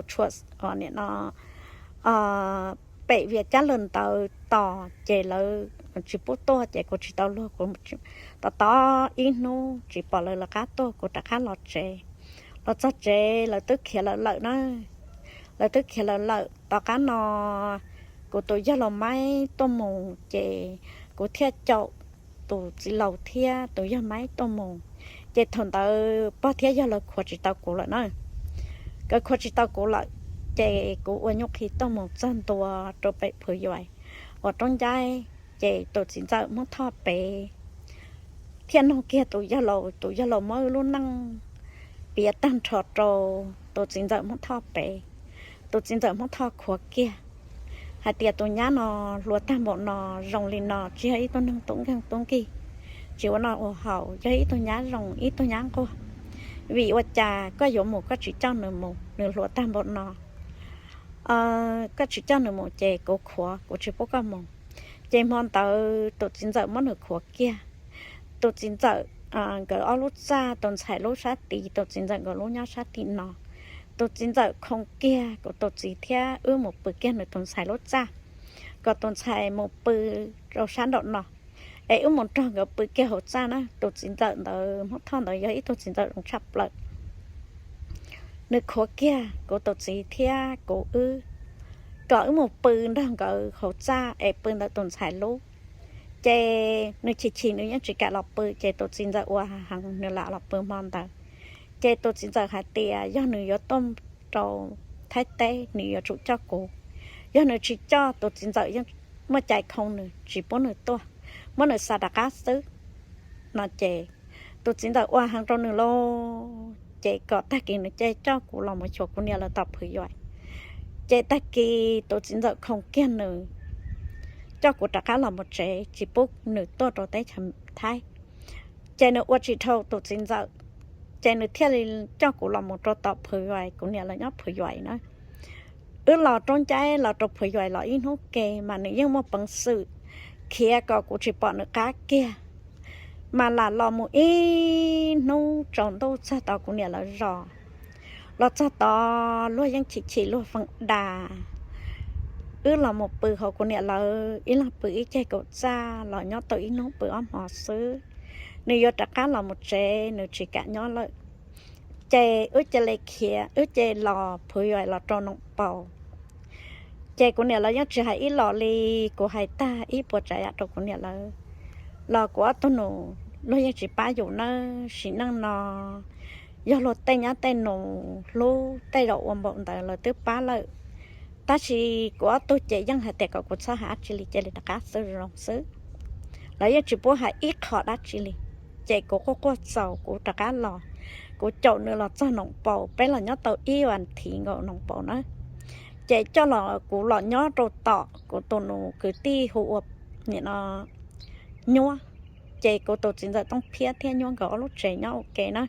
tshuam, nim no pem Vias Cab Lawg ntawd tos ces lawv tsis pub tuaj ces kuv tsis tau luag, kuv tos tos ib hnub tsis pom lawv lawv qab tuaj, kuv rov qab los tsev. Los txog tsev lawv twb khiav lawv lawm na. Lawv twb khiav lawv lawm. Tom qab no kuv tus yawg laus Maib tuaj mus ces kuv thiaj caum tus txiv laus thiab tus yawg Maib tuaj mus. Ces thaum ntawd pog thiab yawg lawv khuav tsis tau kuv lawm na. Nkawd khuav tsis tau kuv lawm, ces kuv ua nyuj qhi tuaj mus txog ntua rau pem Phwv Yuais uas roob ncaib, ces tus txiv ntxawm Hmoob Thoj pem thiaj nug kiag tus yawg laus, tus yawg laus muab wb lub neej piav tag nrho rau tus txiv ntxawm Hmoob Thoj pem. Tus txiv ntxawm Hmoob Thoj khuav kiag hais tias tus nyab no hluas tag npaum no, zoo li no tsis yog ib tug neeg tub nkeeg tub nkig, tsis ua noj ua haus, yog ib tug nyab zoo ib tug nyab nquag. Vim ua cas koj yuav mus koj tsis coj nws mus, nws hluas tag npaum no, koj tsis coj nws mus ces kuv khuav, kuv tsis pub koj mus. Ces hmo ntawd tus txiv ntxawm muab nws khuav kiag. Tus txiv ntxawm, nkawd ob lub txaj, tus ntxhais lub sab tid, tus txiv ntxawm nkawd lub nyob sab tim no. Tus txiv ntxawm khoo kiag kuv tus txiv thiab wb mus pw kiag nws tus ntxhais lub txaj, kom tus ntxhais mus pw rau sab nraum no, es wb mus nrog nkawd pw kiag hauv txaj na. Tus txiv ntxawm ntawd, Hmoob Thoj ntawd yog ib tug txiv ntxawm zoo tshaj plaws. Nws khuav kiag kuv tus txiv thiab kuv wb, kom wb mus pw nrog nkawd hauv txaj es pw ntawm tus ntxhais lub. Ces nws chim chim nws yeej tsis kam los pw, ces tus txiv ntxawm ua heev nws lam los pw hmo ntawd. Ces tus txiv ntxawm hais tias yog nws yuav tuaj rau Thaib teb nws yuav tsum coj kuv, yog nws tsis coj tus txiv ntxawm yeej muaj cai khoo nws tsis pub nws tuaj, muab nws xa rov qab xwb no. Ces tus txiv ntxawm ua heev rau nws lauj, ces kom tag kis nws cia coj kuv los mus xyuas kuv niam lawv tom Phwv Yuais. Ces tag kis tus txiv ntxawm khoo kiag nws, coj kuv rov qab los mus tsev tsis pub nws tuaj rau teb chaws Thaib. Ces nws ua tsis dhau tus txiv ntxawm, ces nws thiaj li coj kuv los mus rau tom Phwv Yuais, kuv niam lawv nyob Phwv Yuais na. Wb los roob ncaib los rau Phwv Yuais los ib hnub ke mas nws yeej muaj peev xwm khiav kom kuv tsis pom nws qab kiag. Mas lam los mus ib hnub tsaus ntuj txog tod kuv niam lawv zos. Los txog tod luag yeej chim chim luag feem das. Wb los mus pw hauv kuv niam lawv ib leeg pw ib ceg kaum txaj los nyob tau ib hnub pw ob hmo xwb. Nws yuav rov qab los mus tsev nws tsis kam nyob lawm. Ces wb cia li khiav, wb cia li los Phwv Yuais los rau Noom Paus. Ces kuv niam lawv yeej tsis hais ib los li, kuv hais tag ib puas tsav yam rau kuv niam lawv los kuv ob tug nus luag yeej tsis pab yus nawb. Sim neej no yog luag tej nyab tej nus hlub tej zaum ua npaum ntawd lawv twb pab lawm. Tab sis kuv ob tug ces yeej hais tias kom kuv txhob hais dab tsi li, cia li rov qab xwb zoo xwb. Lawv yeej tsis pub hais ib qho dab tsi li. Ces kuv quaj quaj txaus kuv rov qab los, kuv caum nws los txog Noom Paus, peb los nyob tau ib vas thiv nkaus Noom Paus na. Ces coj los kuv los nyob rau tom kuv tus nus kwv tij hu ua nim no Nyuab. Ces kuv tus txiv ntxawm Tooj Phiab thiab Nyuab nkawd ob lub tsev nyob ua ke na.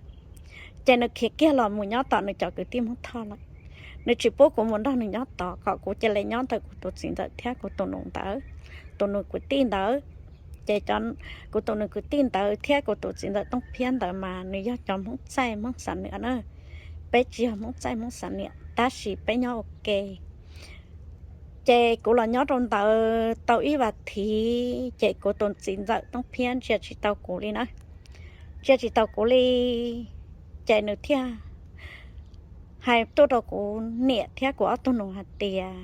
Ces nws khiav kiag los mus nyob tom nws cov kwv tij Hmoob Thoj lawm. Nws tsis pub kuv mus nrog nws nyob tod, kom kuv cia li nyob ntawm kuv tus txiv ntxawm thiab kuv tus nus ntawd, tus nus kwv tij ntawd. Ces kuv tus nus kwv tij ntawd thiab kuv tus txiv ntxawm Tooj Phiab ntawd mas nws yog cov Hmoob Txaij Hmoob Xam Niam na. Peb tsis yog Hmoob Txaij Hmoob Xam Niam tab sis peb nyob ua ke. Ces kuv los nyob rau ntawd tau ib vas thiv ces kuv tus txiv ntxawm Tooj Phiab ntsia tsis tau kuv li na. Ntsia tsis tau kuv li, ces nws thiaj hais tuaj rau kuv niam thiab kuv ob tug nus hais tias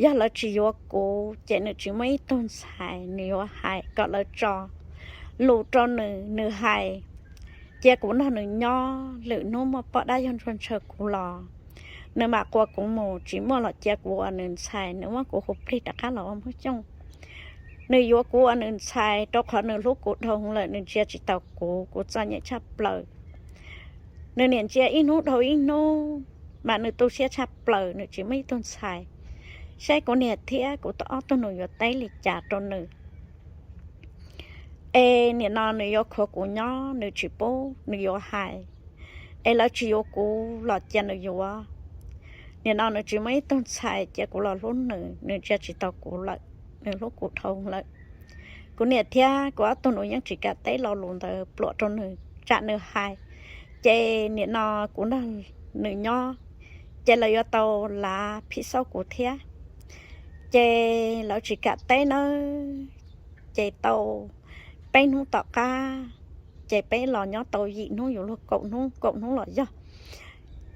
yog lawv tsis yuav kuv ces nws tsis muaj ib tug ntxhais, nws yuav hais kom lawv tso lus rau nws, nws hais cia kuv nrog nws nyob, lwm hnub muaj poj dab yog ntsuag ntshaw kuv los nws mam qua kuv mus, tsis muaj los cia kuv ua nws ntxhais, nws muab kuv hu plig rov qab los ua Hmoob Xyooj. Nws yuav kuv ua nws ntxhais rau qhov nws hlub kuv dhau lawm, nws ntsia tsis tau kuv, kuv txom nyem tshaj plaws. Nws niam ntsia ib hnub dhau ib hnub, mas nws tu siab tshaj plaws, nws tsis muaj ib tug ntxhais. Saib kuv niam thiab kuv ob tug nus yuav teb li cas rau nws. Es nim no nws yuav khuav kuv nyob nws tsis pub, nws yuav hais. Es lawv tsis yuav kuv los cia nws yuav. Nim no nws tsis muaj ib tug ntxhais cia kuv los hlub nws, nws ntsia tsis tau kuv lawm, nws hlub kuv dhau lawm. Kuv niam thiab kuv ob tug nus yeej tsis kam teb lo lus ntawd pluam rau nws, tsam nws hais ces nim no kuv nrog nws nyob ces lawv yuav tau lav phim xauj kuv thiab. Ces lawv tsis kam teb nawb, ces tau peb hnub tom qab, ces peb los nyob tau yim hnub yuav luag kaum hnub, kaum hnub los yog.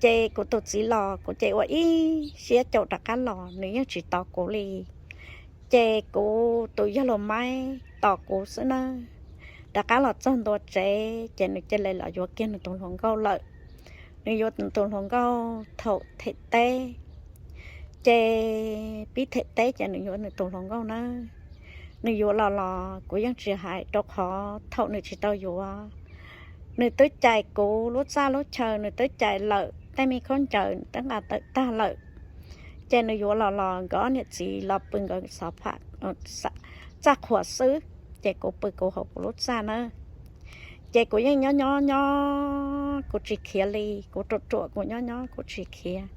Ces kuv tus txiv los kuv ces ua ib siab caum rov qab los, nws yeej tsis tos kuv li. Ces kuv tus yawg laus maib tos kuv xwb nawb. Rov qab los txog ntua tsev ces nws cia li los yuav kiag nws tus hluas nkauj lawm. Nws yuav nws tus hluas nkauj thaum them teb, ces pib them teb ces nws yuav nws tus hluas nkauj nawb. Nws yuav los los kuv yeej tsis hais, rau qhov thaum nws tsis tau yuav, nws twb cais kuv lub txaj lub chaw, nws twb cais lawm tej me khaub ncaws, nws twb nqa tawm tag lawm. Ces nws yuav los los nkawd ob niam txiv los pw nkawd xov pha, txaj qhuas xwb, ces kuv pw kuv hauv kuv lub txaj nawb. Ces kuv yeej nyob nyob nyob kuv tsis khiav li, kuv ruam ruam kuv nyob nyob kuv tsis khiav.